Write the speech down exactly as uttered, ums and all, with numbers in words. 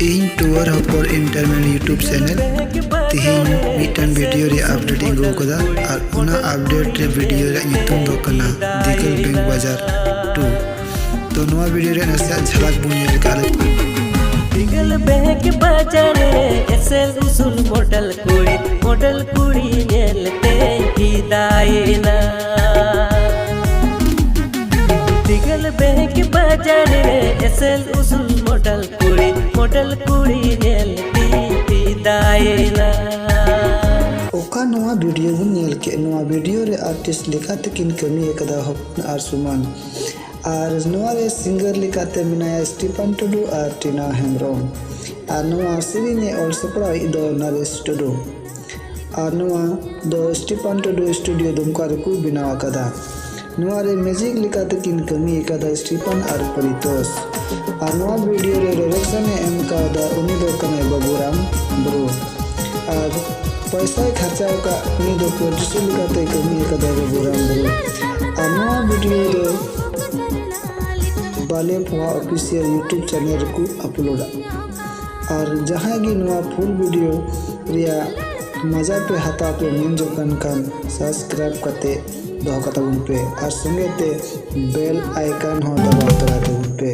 ᱤᱧ ᱴᱩᱣᱟᱨ ᱦᱚᱯᱚᱨ ᱤᱱᱴᱟᱨᱢᱮᱱ YouTube channel. ᱛᱤᱦᱤᱧ ᱢᱤᱫᱴᱟᱝ ᱵᱷᱤᱰᱤᱭᱳ ᱨᱮᱭᱟᱜ ᱟᱯᱰᱮᱴ ᱤᱧ ᱟᱹᱜᱩ ᱟᱠᱟᱫᱟ, ᱟᱨ ᱚᱱᱟ ᱟᱯᱰᱮᱴ ᱨᱮ ᱵᱷᱤᱰᱤᱭᱳ ᱨᱮᱭᱟᱜ ᱧᱩᱛᱩᱢ ᱫᱚ ᱠᱟᱱᱟ ᱫᱤᱜᱟᱞ ᱵᱮᱝᱠ ᱵᱟᱡᱟᱨ ᱴᱩ᱾ ᱛᱚ ᱱᱚᱣᱟ ᱵᱷᱤᱰᱤᱭᱳ ᱨᱮᱭᱟᱜ ᱱᱟᱥᱮᱭᱟᱜ ᱡᱷᱟᱞᱟᱠ ᱵᱚᱱ ᱧᱮᱞ ᱠᱟᱜ ᱞᱮ᱾ ᱫᱤᱜᱟᱞ ᱵᱮᱝᱠ ᱵᱟᱡᱟᱨ ᱨᱮ ᱮᱥᱮᱞ ᱩᱥᱩᱞ ᱢᱚᱰᱮᱞ ᱠᱩᱲᱤ, ᱢᱚᱰᱮᱞ ᱠᱩᱲᱤ ᱧᱮᱞ ᱛᱮ ᱯᱷᱤᱫᱟᱭᱮᱱᱟ᱾ ᱫᱤᱜᱟᱞ ᱵᱮᱝᱠ ᱵᱟᱡᱟᱨ ᱨᱮ ᱮᱥᱮᱞ ᱩᱥᱩᱞ ᱢᱚᱰᱮᱞ ᱠᱩᱲᱤ, ᱢᱚᱰᱮᱞ ᱠᱩᱲᱤ ᱧᱮᱞ ᱛᱤᱧ ᱯᱷᱤᱫᱟᱭᱮᱱᱟ᱾ ᱚᱠᱟ ᱱᱚᱣᱟ ᱵᱷᱤᱰᱤᱭᱳ ᱵᱚᱱ ᱧᱮᱞ ᱠᱮᱫ, ᱱᱚᱣᱟ ᱵᱷᱤᱰᱤᱭᱳ ᱨᱮ ᱟᱨᱴᱤᱥᱴ ᱞᱮᱠᱟᱛᱮ ᱠᱤᱱ ᱠᱟᱹᱢᱤ ᱟᱠᱟᱫᱟ ᱦᱚᱯᱚᱱ ᱟᱨ ᱥᱩᱢᱟᱱ᱾ ᱟᱨ ᱱᱚᱣᱟ ᱨᱮ ᱥᱤᱝᱜᱟᱨ ᱞᱮᱠᱟᱛᱮ ᱢᱮᱱᱟᱭᱟ ᱥᱴᱤᱯᱷᱟᱱ ᱴᱩᱰᱩ ᱟᱨ ᱴᱤᱱᱟ ᱦᱮᱢᱵᱨᱚᱢ᱾ ᱟᱨ ᱱᱚᱣᱟ ᱥᱮᱨᱮᱧ ᱮ ᱚᱞ ᱥᱟᱯᱲᱟᱣᱤᱡ ᱫᱚ ᱱᱚᱨᱮᱥ ᱴᱩᱰᱩ᱾ ᱟᱨ ᱱᱚᱣᱟ ᱫᱚ ᱥᱴᱤᱯᱷᱟᱱ ᱴᱩᱰᱩ ᱥᱴᱩᱰᱤᱭᱳ ᱫᱩᱢᱠᱟ ᱨᱮᱠᱚ ᱵᱮᱱᱟᱣ ᱟᱠᱟᱫᱟ᱾ ᱱᱚᱣᱟ ᱨᱮ ᱢᱤᱭᱩᱡᱤᱠ ᱞᱮᱠᱟᱛᱮ ᱠᱤᱱ ᱠᱟᱹᱢᱤ ᱟᱠᱟᱫᱟ ᱥᱴᱤᱯᱷᱟᱱ ᱟᱨ ᱯᱟᱨᱤᱛᱳᱥ᱾ ᱟᱨ ᱱᱚᱣᱟ ᱵᱷᱤᱰᱤᱭᱳ ᱨᱮ ᱰᱟᱭᱨᱮᱠᱥᱚᱱ ᱮ ᱮᱢ ᱠᱟᱣᱫᱟ, ᱩᱱᱤ ᱫᱚ ᱠᱟᱱᱟᱭ ᱵᱟᱵᱩᱨᱟᱢ ᱵᱨᱳ᱾ ᱟᱨ ᱯᱚᱭᱥᱟᱭ ᱠᱷᱚᱨᱪᱟ ᱟᱠᱟᱫ, ᱩᱱᱤ ᱫᱚ ᱯᱨᱚᱰᱭᱩᱥᱟᱨ ᱞᱮᱠᱟᱛᱮ ᱠᱟᱹᱢᱤ ᱟᱠᱟᱫᱟ ᱵᱟᱵᱩᱨᱟᱢ ᱵᱨᱳ᱾ ᱟᱨ ᱱᱚᱣᱟ ᱵᱷᱤᱰᱤᱭᱳ ᱫᱚ ᱵᱟᱞᱮ ᱯᱷᱚᱣᱟ ᱚᱯᱷᱤᱥᱤᱭᱟᱞ YouTube ᱪᱮᱱᱮᱞ ᱨᱮᱠᱚ ᱟᱯᱞᱳᱰᱟ᱾ ᱟᱨ ᱡᱟᱦᱟᱸᱭ ᱜᱮ ᱱᱚᱣᱟ ᱯᱷᱩᱞ ᱵᱷᱤᱰᱤᱭᱳ ᱨᱮᱭᱟᱜ ᱢᱟᱡᱟ ᱯᱮ ᱦᱟᱛᱟᱣ ᱯᱮ ᱢᱮᱱ ᱡᱚᱝ ᱠᱟᱱ ᱠᱷᱟᱱ, ᱥᱟᱵᱥᱠᱨᱟᱭᱤᱵ ᱠᱟᱛᱮ ᱫᱚᱦᱚ ᱠᱟᱛᱟ ᱵᱚᱱ ᱯᱮ ᱟᱨ ᱥᱚᱸᱜᱮ ᱛᱮ ᱵᱮᱞ ᱟᱭᱠᱚᱱ ᱦᱚᱸ ᱫᱟᱵᱟᱣ ᱛᱚᱨᱟᱭ ᱛᱟᱵᱚᱱ ᱯᱮ᱾